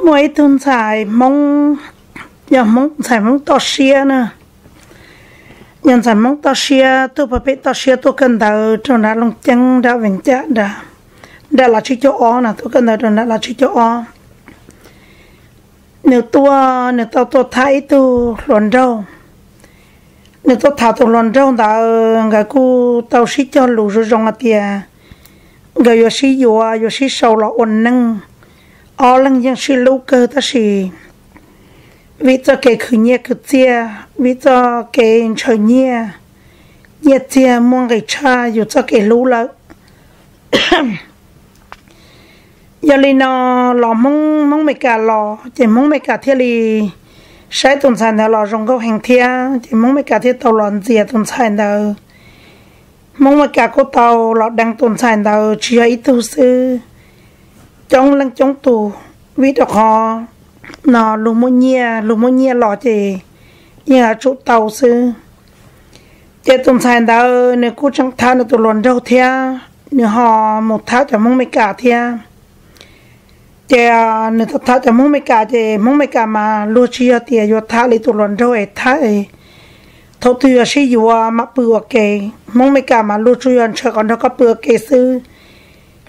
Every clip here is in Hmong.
Muaj ib tug ntxhais Hmoob, yog Hmoob, ntxhais Hmoob toj siab na, yog ntxhais Hmoob toj siab tuaj puag pem toj siab tuaj kawm ntawv rau nram Looj Ceeb nram Vees Cam nram, nram Lav Tsib Caug Ob no, tuaj kawm ntawv rau nram Lav Tsib Caug Ob. Nws tuaj, nws tau tuaj tham ib tug hluas nraug. Nws tuaj tham tus hluas nraug ntawd, nkawd kuj tau sib cog lus zoo zoo hais tias nkawd yuav sib yuav, yuav sib sau los ua neej. Ob leeg yeej sib hlub kawg tab sis vim txoj kev khwv nyiaj khwv txiaj, vim txoj kev ntshaw nyiaj, nyiaj txiag muaj nqis tshaj yus txoj kev hlub lawm. Yog li no los Hmoob, Hmoob Meskas los ces Hmoob Meskas thiaj li saib tus ntxhais ntawd los zoo nkauj heev thiab ces Hmoob Meskas thiaj tau los ntxias tus ntxhais ntawd. Hmoob Meskas kuj tau los deev tus ntxhais ntawd tsis yog ib tug xwb, coob leej coob tus, vim rau qhov no luag muaj nyiaj, luag muaj nyiaj los ces yeej yuav tsum tau xwb. Ces tus ntxhais ntawd nws kuj tseem tham nws tus hluas nraug thiab, nws ho mus tham cov Hmoob Meskas thiab. Ces nws tham tham cov Hmoob Meskas ces Hmoob Meskas mas luag tsis yog tias yuav tham li tus hluas nraug es tham es thaum twg yuav sib yuav mam pw ua ke. Hmoob Meskas mas luag tsuas yog ntshaw kom nrog koj pw ua ke xwb.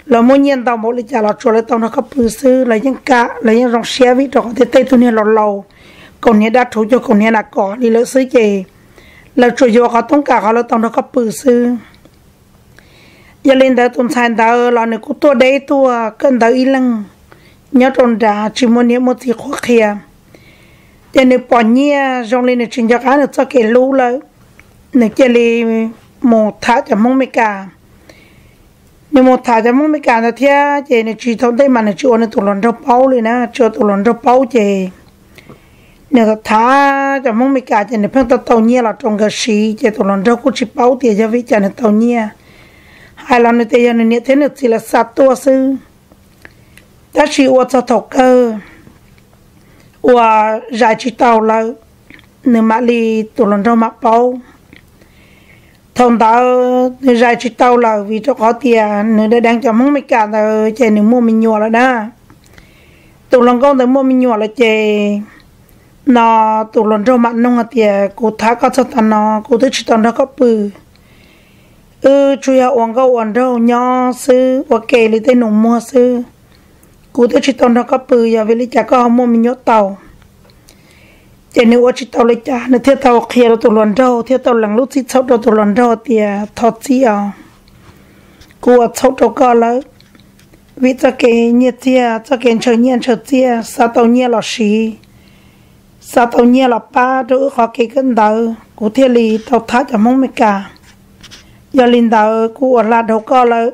Lawv muaj nyiaj ntau npaum li cas los tsuas lawv tau nrog koj pw xwb, lawv yeej kam, lawv yeej zoo siab vim rau qhov tias tej tug niag laus laus, kaus hniav dab rhuv cuag kaus hniav nas kos li lawm xwb ces lawv tsuas yuav qhov toob kas qhov lawv tau nrog koj pw xwb. Yog li ntawd tus ntxhais ntawd los nws kuj tuaj deb tuaj kawm ntawv ib leeg nyob rau nrad tsis muaj niam muaj txiv qhuab qhia. Ces nws pom nyiaj zoo li nws tsis nco qab nws txoj kev hlub lawm, nws cia li mus tham cov Hmoob Meskas. Nws mus tham cov Hmoob Meskas ntawd thiab ces nws tsis, thaum ntej mas nws tsis ua nws tus hluas nraug paub li na, tsis ua tus hluas nraug paub ces nws tham cov Hmoob Meskas ces nws pheej tau tau nyiaj los rau nkawd siv ces tus hluas nraug kuj tsis paub tias yog vim cas nws tau nyiaj. Hais los nws tias yog nws niam thiab nws txiv lawv xa tuaj xwb. Tab sis ua txog thaum kawg uas zais tsis tau lawm, nws mam li, tus hluas nraug mam paub. Thaum ntawd nws zais tsis tau lawm vim rau qhov tias nws deev deev cov Hmoob Meskas ntawd ces nws muaj me nyuam lawm na. Tus hluas nkauj ntawd muaj me nyuam lawm ces no tus hluas nraug mam nug hais tias kuv tham koj txog tav no kuv twb tsis tau nrog koj pw. Wb tsuas yog ua nkauj ua nraug nyob xwb ua ke li tej nus muag xwb. Kuv twb tsis tau nrog koj pw yog vim li cas koj ho muaj me nyuam tau? Ces nws ua tsis tau li cas nws thiaj tau qhia rau tus hluas nraug thiab tau lees lub txim txhaum rau tus hluas nraug tias thov txim os, kuv ua txhaum rau koj lawm. Vim txoj kev nyiaj txiag, txoj kev ntshaw nyiaj ntshaw txiaj, xa tau nyiaj los siv, xa tau nyiaj los pab rau wb qhov kev kawm ntawv, kuv thiaj li tau tham cov Hmoob Meskas. Yog li ntawd kuv ua hla dhau koj lawm.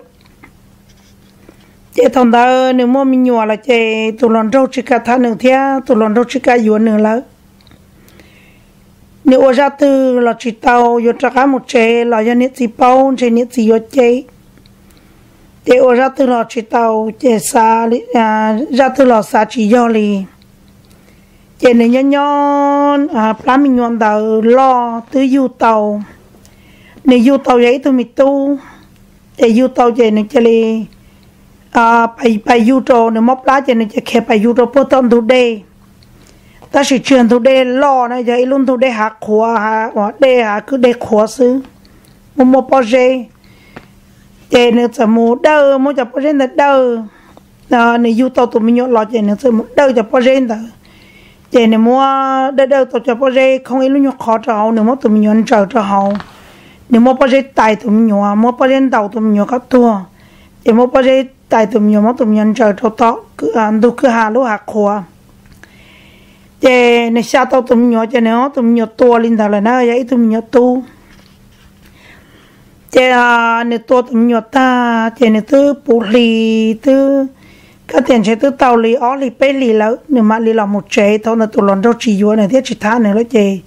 Ces thaum ntawd nws muaj me nyuam lawm ces tus hluas nraug tsis kam tham nws thiab tus hluas nraug tsis kam yuav nws lawm. Nws ua zaj twg los tsis tau, yuav rov qab mus tsev los yog niam txiv paub ntshe niam txiv yuav cem. Ces ua zaj twg los tsis tau, ces xav, zaj twg los xav tsis yog li. Ces nws nyob nyob plab me nyuam ntawd loj twb yug tau. Nws yug tau yog ib tug me tub. Ces yug tau ces nws cia li pais yug rau, nws mob plab ces nws cia khiav pais yug rau puag tom ntug dej. Tab sis tsis yog ntug dej loj na, yog ib lub ntug dej hav qhuav, hav uas dej hav kwj dej qhuav xwb, muaj muaj pob zeb. Ces nws txawm mus dawj, muab cov pob zeb ntawd dawj. Nws yug tau tus me nyuam los ces nws txawm mus dawj cov pob zeb ntawd. Ces nws muab dawj dawj tau cov pob zeb khoob ib lub nyuag qhov rau hauv, nws muab tus me nyuam ntsaws rau hauv. Nws muab pob zeb tais tus me nyuam, muab pob zeb ntaus tus me nyuam kom tuag. Ces muab pob zeb tais tus me nyuam, muab tus me nyuam ntsaws rau tom ntug kwj ha lub hav qhuav. Ces nws xya tau tus me nyuam ces nws muab tus me nyuam tua li ntawd lawm na, yog ib tug me nyuam tub. Ces nws tua tus me nyuam tag ces nws twb puv hli, twb, koj tias ntshe twb tau li ob hlis peb hlis lawm nws mam li los mus tsev. Thaum ntawd tus hluas nraug tsis yuav nws thiab tsis tham nws lawm ces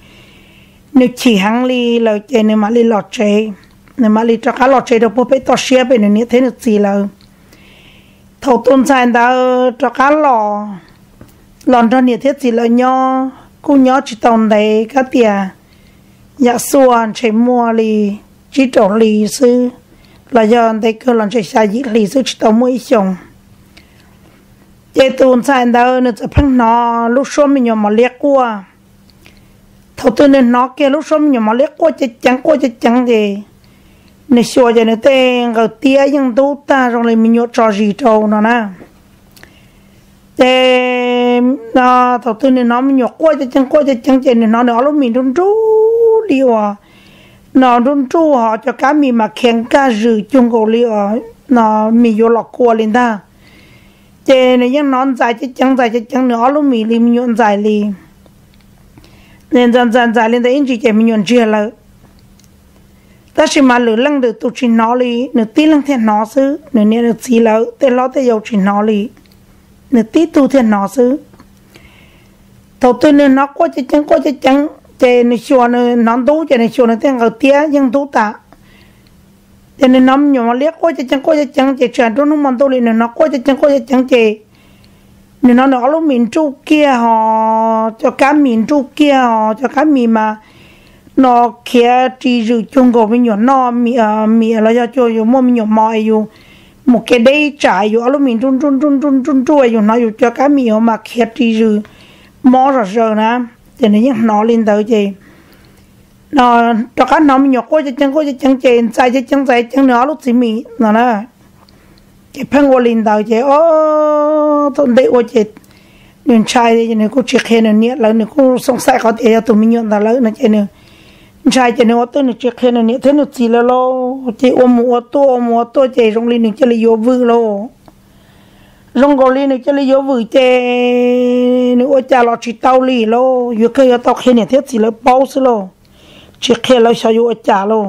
nws chim heev li lawm ces nws mam li los tsev. Nws mam li rov qab los tsev rau puag pem toj siab pem nws niam thiab nws txiv lawm. Thaum tus ntxhais ntawd rov qab los, los nrog niam thiab txiv lawv nyob kuj nyob tsis tau ntev, koj tias yam xuaj ntshe muaj li tsib rau hli xwb, los yog ntev kawg los ntshe xya yim hli xwb, tsis tau muaj ib xyoos. Ces tus ntxhais ntawd nws txawm pheej hnov lub suab me nyuam mos liab quaj. Thaum twg nws hnov kiag lub suab me nyuam mos liab quaj ceev ceev quaj ceev ceev ces nws xyuas ces nws tej nqaws tiab yeej ntub tag zoo li me nyuam tso zis rau no na. Ces thaum twg nws hnov me nyuam quaj ceev ceev quaj ceev ceev ces nws hnov nws ob lub mis nruj nruj li uas, no nruj nruj ho cov kab mis mas khiav nkaj zws cuag nkaus li uas, no mis yuav los kua li ntag. Ces nws yeej hnov ntxais ceev ceev ntxais ceev ceev nws ob lub mis li me nyuam ntxais li. Ntxais ntxais ntxais li ntawd ib ntsis ces me nyuam ntsiag lawm. Tab sis mas lwm leej lwm tus tsis hnov li, nws tib leeg thiaj hnov xwb, nws niam nws txiv lawv tej hlob tej yau tsis hnov li, nws tib tug thiaj hnov xwb. Thaum twg nws hnov quaj ceev ceev quaj ceev ceev ces nws xyuas, nws hnov ntub ces nws xyuas nws tej nqaws tiab yeej ntub tas. Ces nws hnov me nyuam mos liab quaj ceev ceev quaj ceev ceev ces tsis hais nruab hnub hmo ntuj li nws hnov quaj ceev ceev quaj ceev ceev ces nws hnov nws ob lub mis nruj kiag ho, cov kab mis nruj kiag ho, cov kab mis mas no khiav ri zws cuag nkaus me nyuam noj mis los yog cuag yus muaj me nyuam mos es yus mus kev deb tsam yus ob lub mis nruj nruj nruj nruj nruj nruj es yus hnov yus cov kab mis mas khiav ri zws mob zom zaws na. Ces nws yeej hnov li ntawd ces rov qab hnov me nyuam quaj ceev ceev quaj ceev ceev ces ntxais ceev ceev ntxais ceev nws ob lub txiv mis no na. Ces pheej ua li ntawd ces o, thaum ntej ua ces nws ntshai, nws kuj tsis qhia nws niam lawv, nws kuj xoo xaim qhov tias yog tus me nyuam ntawd lawm no ces nws ntshai ces nws ua twj nws tsis qhia nws niam thiab nws txiv lawv lauj. Ces ua mus ua tuaj ua mus ua tuaj ces zoo li nws cia li yuav vwm lauj. Zoo nkaus li nws cia li yuav vwm ces nws ua cas los tsis tau li lauj, yuav kawg yuav tau qhia niam thiab txiv lawv paub xwb lauj, tsis qhia lawv xyov yuav ua cas lauj.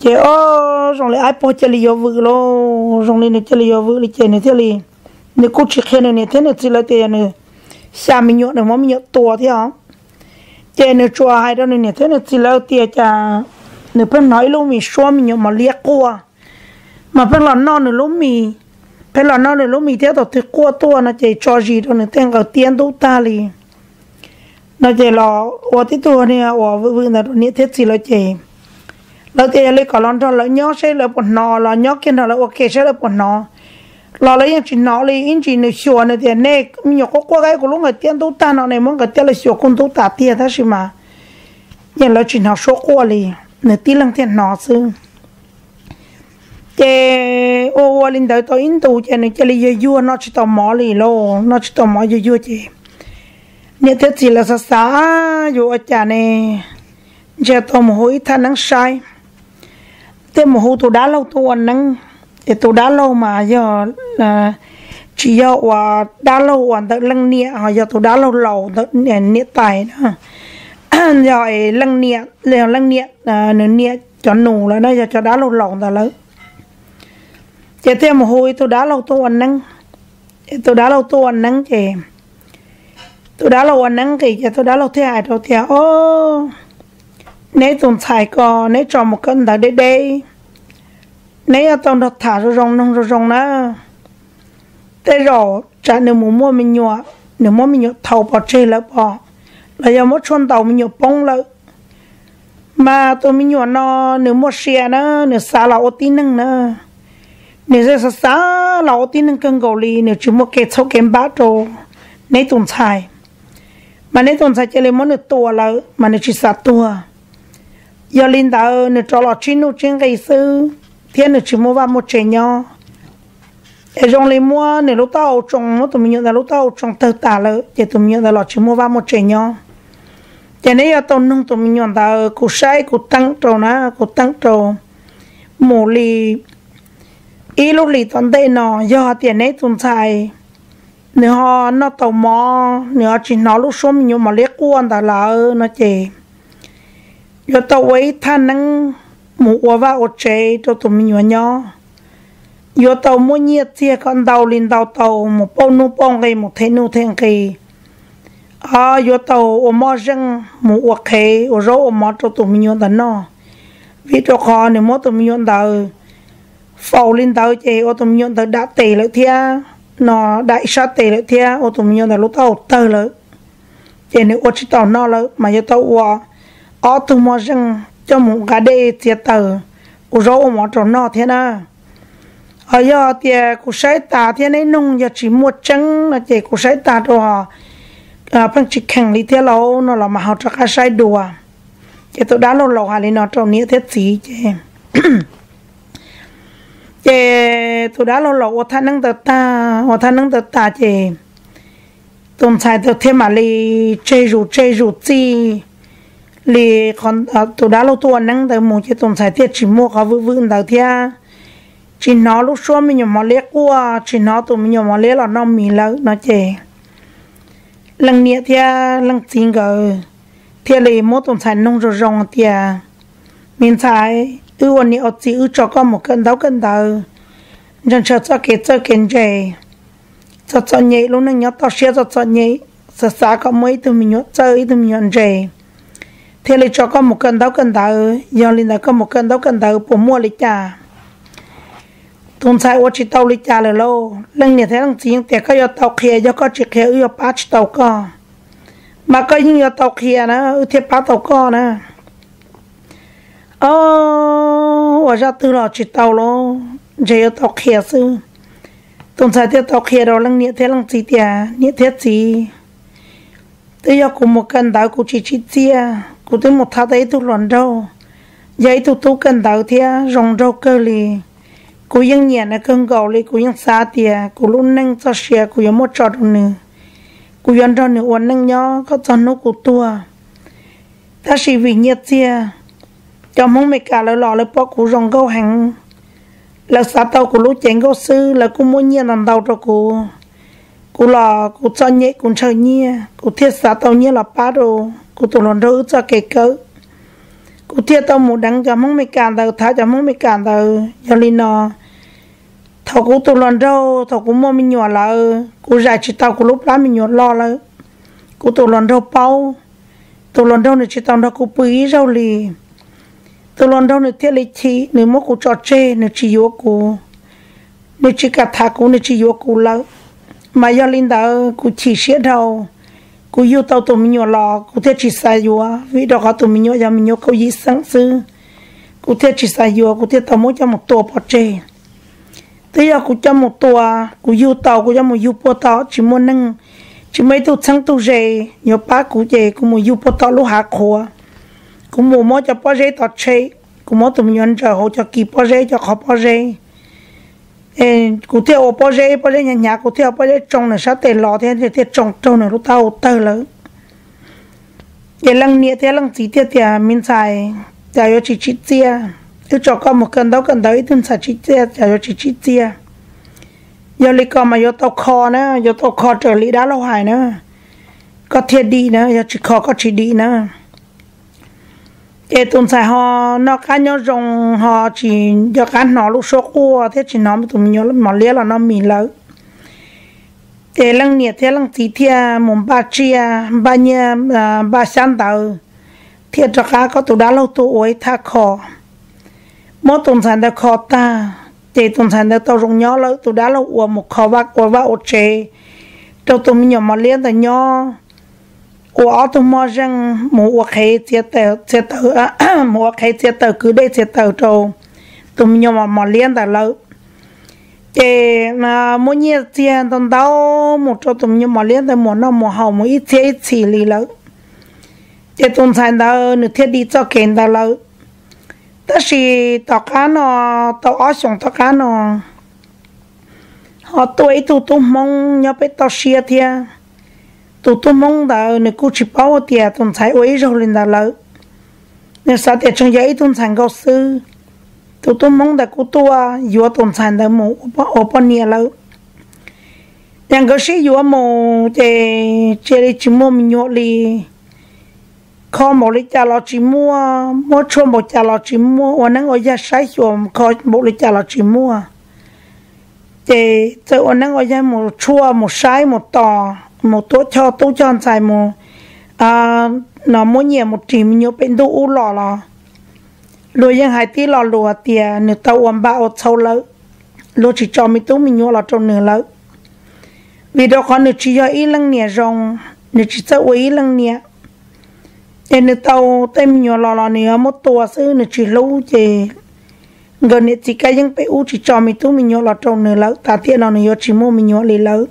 Ces o, zoo li aib pog cia li yuav vwm lauj, zoo li nws cia li yuav vwm li ces nws thiaj li, nws kuj tsis qhia nws niam thiab nws txiv lawv tias yog nws xya me nyuam nws muab me nyuam tua thiab os. Ces nws tsuas hais rau nws niam thiab nws txiv lawv tias cas nws pheej hnov ib lub mis suab me nyuam mos liab quaj, mas pheej los noj nws lub mis, pheej los noj nws lub mis thiab thaum twg quaj tuaj no ces tso zis rau nws tej nqaws tiab ntub tag li no ces los ua tib tug niag uas vwm vwm ntawd rau niam thiab txiv lawv ces lawv tias yog li kom los nrog lawv nyob seb lawv puas hnov, los nyob kiag nrog lawv ua ke seb lawv puas hnov. Los lawv yeej tsis hnov li, ib ntsis nws xyuas nws tias nej me nyuam quaj quaj ib kuv lub nqaws tiab ntub tag no ne, muab nqaws tiab lawv xyuas kuj ntub tas tiag tab sis mas yeej lawv tsis hnov suab quaj li, nws tib leeg thiaj hnov xwb. Ces ua ua li ntawd tau ib ntus ces nws cia li yuag yuag noj tsis tau mov li lauj, noj tsis tau mov yuag yuag ces niam thiab txiv lawv xav xav yuav ua cas ne, ntshe tau mus hu ib thaj neeb saib. Thiaj mus hu tus dab laug tuaj ua neeb, ces tus dab laug mas yog, tsis yog uas dab laug uas ntawm leej niam ho yog tus dab laug laus ntawm niam tais na, yog leej niam, leej niam, nws niam cov nus lawm na, yog cov dab laug laus ntawd lawm. Ces thiaj mus hu ib tug dab laug tuaj ua neeb. Ces tus dab laug tuaj ua neeb ces tus dab laug ua neeb nqis ces tus dab laug thiaj hais rau tias, o, neb tus ntxhais ko neb tso mus kawm ntawv deb deb, neb yuav tau nrog tham zoo zoo noog zoo zoo na. Tej zaum tsam nws mus muaj me nyuam, nws muab me nyuam thau pov tseg lawm pom, los yog muab tshuaj ntaus me nyuam poob lawm, mas tus me nyuam no nws muaj sia na, nws xav los ua tib neeg na. Nws xav xav los ua tib neeg kawg nkaus li, nws tsis muaj kev txhaum kev npam rau neb tus ntxhais, mas neb tus ntxhais cia li muab nws tua lawm mas nws tsis xav tuag. Yog li ntawd nws rov los tsib nuj tsib nqi xwb thiab nws tsis muaj vaj muaj tsev nyob. Es zoo li muab nws lub taub hau tsoo, muab tus me nyuam ntawd lub taub hau tsoo tawg tas lawm ces tus me nyuam ntawd los tsis muaj vaj muaj tsev nyob. Ces neb yuav tau noog tus me nyuam ntawd, kuv saib kuv teeb rau na, kuv teeb rau mus li ib lub hlis tom ntej no, yog tias neb tus ntxhais nws ho noj tau mov, nws ho tsis hnov lub suab me nyuam mos liab quaj ntawd lawm no ces yuav tau ua ib thaj neeb mus ua vaj ua tsev rau tus me nyuam nyob. Yuav tau muaj nyiaj txiag kom ntau li ntau tau mus pauj nuj pauj nqi, mus them nuj them nqi. Yuav tau ua moj zeej mus ua qhev ua zaub ua mov rau tus me nyuam ntawd noj, vim rau qhov nws muab tus me nyuam ntawd faus li ntawd ces ua tus me nyuam ntawd dam tes lawm thiab, no dam ib sab tes lawm thiab, ua tus me nyuam ntawd lub taub hau tawg lawm. Ces nws ua tsis tau noj lawm mas yuav tau ua ob tug moj zeej coj mus nqa dej txiav taws ua zaub ua mov rau noj thiab na. Yog tias kuv saib tas thiab neb nug yog tsis muaj tseeb no ces kuv saib tas rau, pheej tsis kheev li thiab lauj no los mas ho rov qab saib dua. Ces tus dab laug laus hais li no rau niam thiab txiv ces, ces tus dab laug laus ua thaj neeb ntawd tag, ua thaj neeb ntawd tas ces tus ntxhais ntawd thiaj mam li tseg zus tseg zus txij li tus dab laug tuaj ua neeb ntawd mus ces tus ntxhais thiaj tsis muaj qhov vwm vwm ntawd thiab tsis hnov lub suab me nyuam mos liab quaj, tsis hnov tus me nyuam mos liab los noj mis lawm no ces leej niam thiab leej txiv nkawd thiaj li muab tus ntxhais nug zoo zoo tias, me ntxhais, wb ua niam ua txiv wb tso koj mus kawm ntaub kawm ntawv, ntshaw ntshaw txoj kev txawj kev ntse, txom txom nyem lub neej nyob toj siab txom txom nyem, xav xav kom muaj ib tug me nyuam txawj ib tug me nyuam ntse, thiaj li tso koj mus kawm ntaub kawm ntawv. Yog li ntawd koj mus kawm ntaub kawm ntawv puas muaj li cas? Tus ntxhais ua tsis tau li cas lawm lauj. Leej niam thiab leej txiv yeej tias koj yuav tau qhia, yog koj tsis qhia wb yuav pab tsis tau koj. Mas koj yeej yuav tau qhia na wb thiaj pab tau koj na. Ob, ua zaj twg los tsis tau lauj, ntshe yuav tau qhia xwb. Tus ntxhais thiaj tau qhia rau leej niam thiab leej txiv tias niam thiab txiv, twb yog kuv mus kawm ntawv kuv tsis tsim txiaj, kuv twb mus tham tau ib tug hluas nraug, yog ib tug tub kawm ntawv thiab zoo nraug kawg li. Kuv yeej nyiam nws kawg nkaus li, kuv yeej xav tias kuv lub neej txoj sia kuv yuav muab tso rau nws, kuv yuav nrog nws ua neej nyob kom txog hnub kuv tuag. Tab sis vim nyiaj txiag, cov Hmoob Meskas lawv los lawv pom kuv zoo nkauj heev, lawv xav tau kuv lub cev nkauj xwb lawv kuj muab nyiaj ntau ntau rau kuv. Kuv los kuv txom nyem kuv ntshaw nyiaj, kuv thiaj xav tau nyiaj los pab rau kuv tus hluas nraug wb txoj kev kawm. Kuv thiaj tau mus deev cov Hmoob Meskas ntawd, thav cov Hmoob Meskas ntawd. Yog li no, thaum kuv tus hluas nraug, thaum kuv muaj me nyuam lawm, kuv zais tsis tau kuv lub plab me nyuam loj lawm. Kuv tus hluas nraug paub, tus hluas nraug nws tsis tau nrog kuv pw ib zaug li. Tus hluas nraug nws thiaj li chim, nws muab kuv tso tseg, nws tsis yuav kuv, nws tsis kam tham kuv, nws tsis yuav kuv lawm. Mas yog li ntawd kuv chim siab dhau, kuv yug tau tus me nyuam los kuv thiaj tsis xav yuav, vim rau qhov tus me nyuam yog me nyuam kaum yim xeem xwb. Kuv thiaj tsis xav yuav, kuv thiaj tau muab coj mus tua pov tseg. Twb yog kuv coj mus tua, kuv yug tau kuv coj mus yug puag tom tsis muaj neeg, tsis muaj ib tug txheeb tug ze yuav pab kuv ces kuv mus yug puag tom lub hav qhuav. Kuv mus muab cov pob zeb tov tshem, kuv muab tus me nyuam ntsaws hauv cov kis pob zeb cov qhov pob zeb. Kuv thiaj ua pob zeb, pob zeb hnyav hnyav, kuv thiaj ua pob zeb tsoo nws sab tes los thiab thiaj tsoo raug nws lub taub hau tawg lawm. Ces leej niam thiab leej txiv thiaj tias, me ntxhais, cas yuav tsis tsim txiaj? Wb tso koj mus kawm ntaub kawm ntawv ib tug ntxhais tsim txiaj cas yuav tsis tsim txiaj? Yog li ko mas yuav tau kho na, yuav tau kho raws li dab laug hais na, koj thiaj dim na, yog tsis kho koj tsis dim na. Ces tus ntxhais ho noj qab nyob zoo, ho tsis nco qab hnov lub suab quaj thiab tsis hnov tus me nyuam mos liab los noj mis lawm. Ces leej niam thiab leej txiv thiaj mus npaj tsiaj, npaj nyiaj, npaj xyab ntawv, thiaj rov qab kom tus dab laug tuaj ua ib thaj kho. Muab tus ntxhais ntawd kho tag, ces tus ntxhais ntawd tau zoo nyob lawm, tus dab laug uas mus kho vaj ua vaj ua tsev rau tus me nyuam mos liab ntawd nyob, ua ob tug moj zeej mus ua qhev txiav taws, mus ua qhev txiav taws kwv dej txiav taws rau tus me nyuam mos liab ntawd lawm. Ces muab nyiaj txiag ntau ntau mus rau tus me nyuam mos liab ntawd mus noj mus haus mus ib txhiab ib txhis li lawm. Ces tus ntxhais ntawd nws thiaj dim txoj kev ntawd lawm. Tab sis tom qab no, tau ob xyoos tom qab no, ho tuaj ib tug tub Hmoob nyob pem toj siab thiab. Tus tub Hmoob ntawd nws kuj tsis paub tias tus ntxhais ua ib zaug li ntawd lawm. Nws xav tias tseem yog ib tug ntxhais nkauj xwb. Tus tub Hmoob ntawd kuj tuaj yuav tus ntxhais ntawd mus ua poj niam lawm. Yog nkawd sib yuav mus ces cia li tsis muaj me nyuam li. Kho npaum li cas los tsis muaj, muab tshuaj npaum cas los tsis muaj, ua neeb ua yaig saib xyuas kho npaum li cas los tsis muaj. Ces txawm ua neeb ua yaig mus tshuaj mus saib mus tos, mus tuav choj tub choj ntxhais mus, no muab nyiaj mus ris me nyuam pem ntuj ub los los, luag yeej hais tib lo lus tias nws tau ua npaj ua txhaum lawm, luag tsis tso me tub me nyuam los rau nws lawm. Vim rau qhov nws tsis yog ib leej niam zoo, nws tsis txawj ua ib leej niam. Ces nws tau tej me nyuam los los nws yuav muab tua xwb, nws tsis hlub ces nkawd niam txiv kab yeeb pem ub tsis tso me tub me nyuam los rau nws lawm, tas tiam no nws yuav tsis muaj me nyuam li lawm.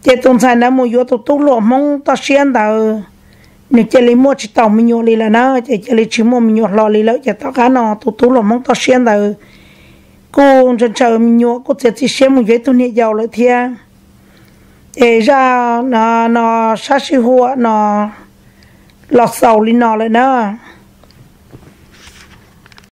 Ces tus ntxhais ntawd mus yuav tus tub hluas Hmoob toj siab ntawd, nws cia li muaj tsis tau me nyuam li lawm na, ces cia li tsis muaj me nyuam hlo li lawm. Ces tom qab no tus tub hluas Hmoob toj siab ntawd kuj ntshaw ntshaw me nyuam, kuj txiav txim siab mus yuav ib tug niam yau lawm thiab. Ces zaj no sab sij huam no los xaus li no lawm na.